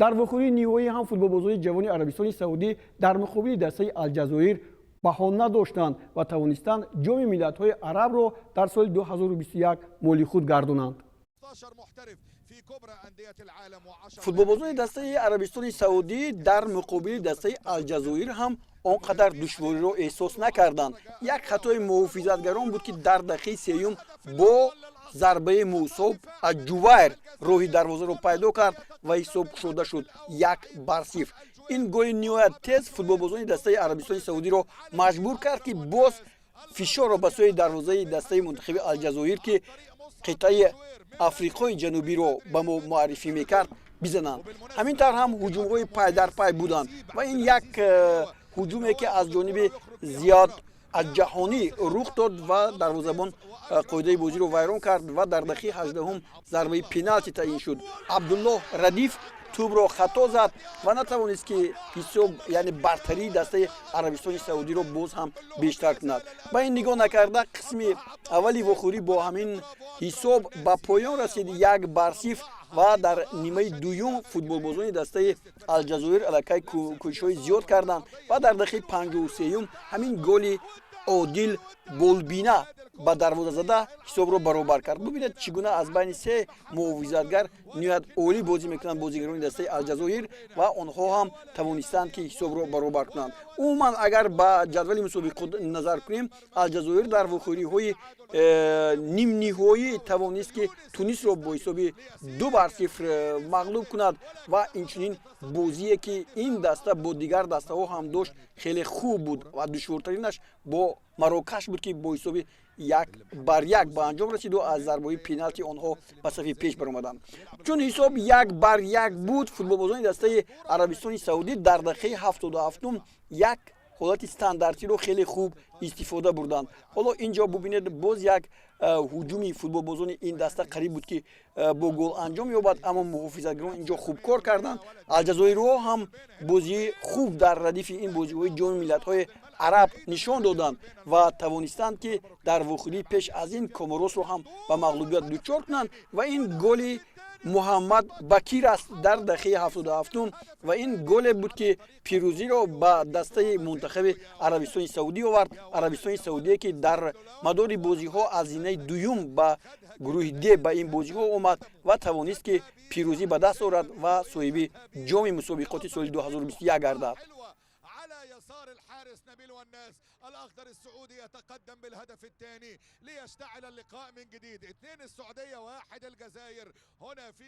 Дар вохӯрии ниҳоӣ ҳам футболбозони ҷавони Арабистони Саудӣ дар муқобили дастаи Алҷазоир баҳо надоштанд ва тавонистанд Ҷоми миллатҳои арабро дар соли 2021 моли худ гардонанд. Футболбозони дастаи Арабистони Саудӣ дар муқобили дастаи Алҷазоир ҳам он қадар душвориро эҳсос накарданд. Як хатои муҳофизатгарон буд, ки дар дақиқаи сеюм бо зарбаи Мусоб Аҷувайр роҳи дарвозаро пайдо кард ва ҳисоб кушода шуд, 1-0. Ин голи ниҳоят тез футболбозони дастаи Арабистони Саудиро маҷбур кард, ки боз фишорро ба сӯи дарвозаи дастаи мунтахаби Алҷазоир, ки қитъаи Африқои Ҷанубиро ба мо муаррифӣ мекард, бизананд. Ҳамин тавр ҳам ҳуҷумҳои пайдарпай буданд ва ин як ҳуҷуме, ки аз ҷониби Зиёд аз ҷаҳонӣ рух дод ва дарвозабон қоидаи бозиро вайрон кард ва дар дақиқаи 18-ум зарбаи пеналти таъин шуд. Абдуллоҳ Радиф тӯбро хато зад ва натавонист, ки ҳисоб, яъне бартарии дастаи Арабистони Саудиро боз ҳам бештар кунад. Ба ин нигоҳ накарда, қисми аввали вохӯрӣ бо ҳамин ҳисоб ба поён расид, 1-0. Ва дар нимаи дуюм футболбозони дастаи Алҷазоир аллакай кӯшишҳои зиёд карданд ва дар дақиқаи 53-юм ҳамин голи Одил Болбина ба дарвоза зада ҳисобро баробар кард. Бубинед, чӣ гуна аз байни се муҳофизатгар ниҳоят олӣ бозӣ мекунанд бозигарони дастаи Алҷазоир ва онҳо ҳам тавонистанд, ки ҳисобро баробар кунанд. Умуман, агар ба ҷадвали мусобиқот назар кунем, Алҷазоир дар вохӯриҳои нимниҳоӣ тавонист, ки Тунисро бо ҳисоби 2-0 мағлуб кунад. Ва инчунин бозие, ки ин даста бо дигар дастаҳо ҳам дошт, хеле хуб буд ва душвортаринаш бо Марокаш буд, ки бо ҳисоби 1-1 ба анҷом расиду аз зарбаҳои пеналти онҳо ба сафи пеш баромаданд. Чун ҳисоб 1-1 буд, футболбозони дастаи Арабистони Саудӣ дар дақиқаи 77-ум як ҳолати стандартиро хеле хуб истифода бурданд. Ҳоло ин ҷо бубинед, боз як ҳуҷуми футболбозони ин даста қариб буд, ки бо гол анҷом ёбад, аммо муҳофизатгарон ин ҷо хуб кор карданд. Алҷазоирҳо ҳам бозии хуб дар радифи ин бозиҳои Ҷоми миллатҳои араб нишон доданд ва тавонистанд, ки дар вохӯрии пеш аз ин Коморосро ҳам ба мағлубият дучор кунанд. Ва ин голи Муҳаммад Бакир аст дар дақиқаи 77-ум ва ин голе буд, ки пирӯзиро ба дастаи мунтахаби Арабистони Саудӣ овард. Арабистони Саудие, ки дар мадори бозиҳо аз зинаи дуюм ба гурӯҳи Д ба ин бозиҳо омад ва тавонист, ки пирӯзӣ ба даст орад ва соҳиби ҷоми мусобиқоти соли 2021 гардад. الأخضر السعودي يتقدم بالهدف الثاني ليشتعل اللقاء من جديد. اثنين السعودية، واحد الجزائر هنا في